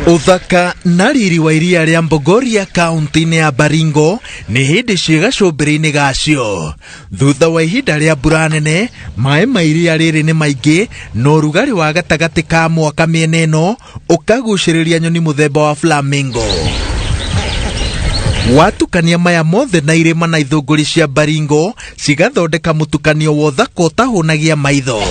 Ũthaka na riri wa iria rĩa Bogoria kaunti-inĩ ya Baringo nĩ hĩndĩ ciĩ gacũmbĩrĩ-inĩ gacio. Thutha wa ihinda rĩa mbura nene, maĩ ma iria rĩrĩ nĩ maingĩ na ũrugarĩ wa gatagatĩ ka mwaka mĩena ĩno ũkagucĩrĩria nyoni mũthemba wa flamingo. Watukania maya mothe na irĩma na ithũngũri cia Baringo cigathondeka mũtukanio wa ũthaka ũtahũnagia maitho.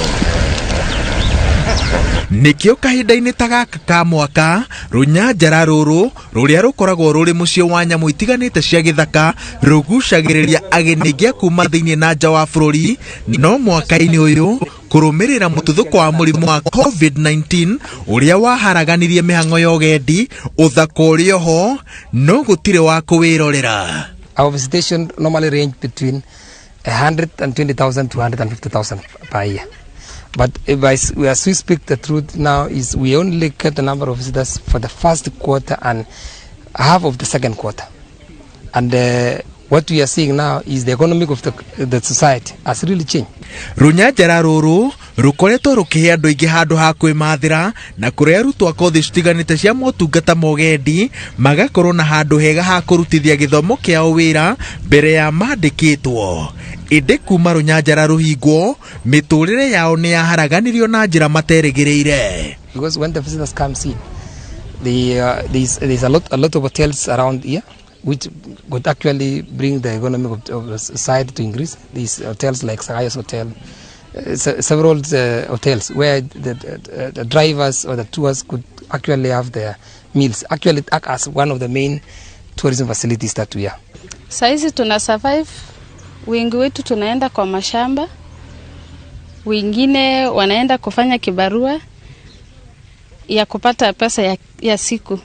Nĩkĩo kahinda-inĩ ta gaka ka mwaka, rũnyanjara rũrũ rũrĩa rũkoragwo rũrĩ mũciĩ wa nyamũ itiganĩte cia gĩthaka rũgucagĩrĩria ageni aingĩ a kuma thĩinĩ na nja wa bũrũri. No mwaka-inĩ ũyũ kũrũmĩrĩra mũtuthũko wa mũrimũ wa COVID-19 ũrĩa waharaganirie mĩhang'o ya ũgendi, ũthaka ũrĩ oho no gũtirĩ wa kũwĩrorera. Our visitation normally range between 120,000 to 150,000 per year. But if I, as we speak the truth now is we only get the number of visitors for the first quarter and half of the second quarter. And what we are seeing now is the economic of the society has really changed. Rũnyanjara rũrũ rũkoretwo rũkĩhe andũ aingĩ handũ ha kwĩmathĩra na kũrĩa arutwo a kothi citiganĩte cia motungata ma ũgendi magakorwo na handũ hega ha kũrutithia gĩthomo kĩao wĩra mbere ya mandĩkĩtwo. Ĩndĩ kuma rũnyanjara rũhingwo, mĩtũrĩre yao nĩ yaharaganirio na njĩra materĩgĩrĩire. Because when the visitors comes in, there's a lot of hotels around here which could actually bring the economy of the society to increase. These hotels like Sagayos Hotel, several hotels where the drivers or the tours could actually have their meals, actually act as one of the main tourism facilities that we are. Saizi tuna survive, wengi wetu tunaenda kwa mashamba, wengine wanaenda kufanya kibarua ya kupata pesa ya siku.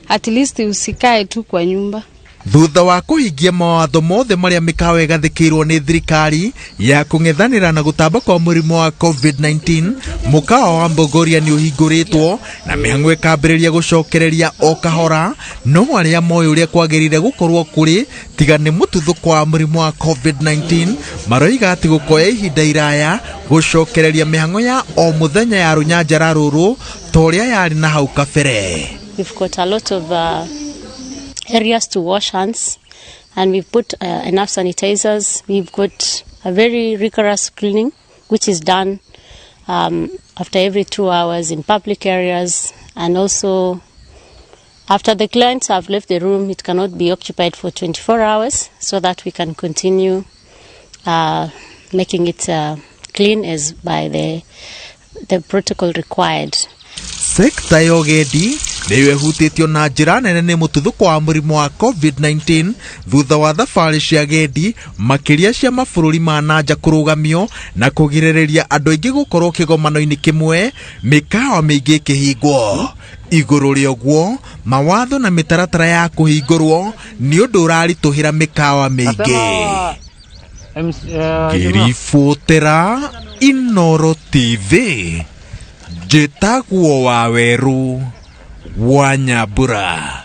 At least usikae tu kwa nyumba. Thutha wa kũhingia mawatho mothe marĩa mĩkawa ĩgathĩkĩirwo nĩ thirikari ya kũng'ethanĩra na gũtamba kwa mũrimũ wa COVID-19, mũkawa wa Bogoria nĩ ũhingũrĩtwo na mĩhang'o ĩkambĩrĩria gũcokereria o kahora. No arĩa moĩ ũrĩa kwagĩrĩire gũkorwo kũrĩ tiga nĩ mũtuthũko wa mũrimũ wa COVID-19 maroiga atĩ gũkoya ihinda iraya gũcokereria mĩhang'o ya o mũthenya ya rũnyanjara rũrũ ta ũrĩa yarĩ na hau kabere. We've got a lot of areas to wash hands and we've put enough sanitizers. We've got a very rigorous cleaning which is done after every 2 hours in public areas, and also after the clients have left the room, it cannot be occupied for 24 hours so that we can continue making it clean as by the protocol required. Sekta ya ũgendi nĩyo ĩhutĩtio na njĩra nene nĩ mũtuthũko wa mũrimũ wa COVID-19 thutha wa thabarĩ cia agendi makĩria cia mabũrũri ma nanja kũrũgamio na kũgirĩrĩria andũ aingĩ gũkorwo kĩgomano-inĩ kĩmwe, mĩkawa mĩingĩ ĩkĩhingwo. Igũrũ rĩa ũguo, mawatho na mĩtaratara ya kũhingũrwo nĩ ũndũ ũraritũhĩra mĩkawa mĩingĩ. Ngĩribotera Inoro TV, njĩtagwo Waweru wa Nyambura.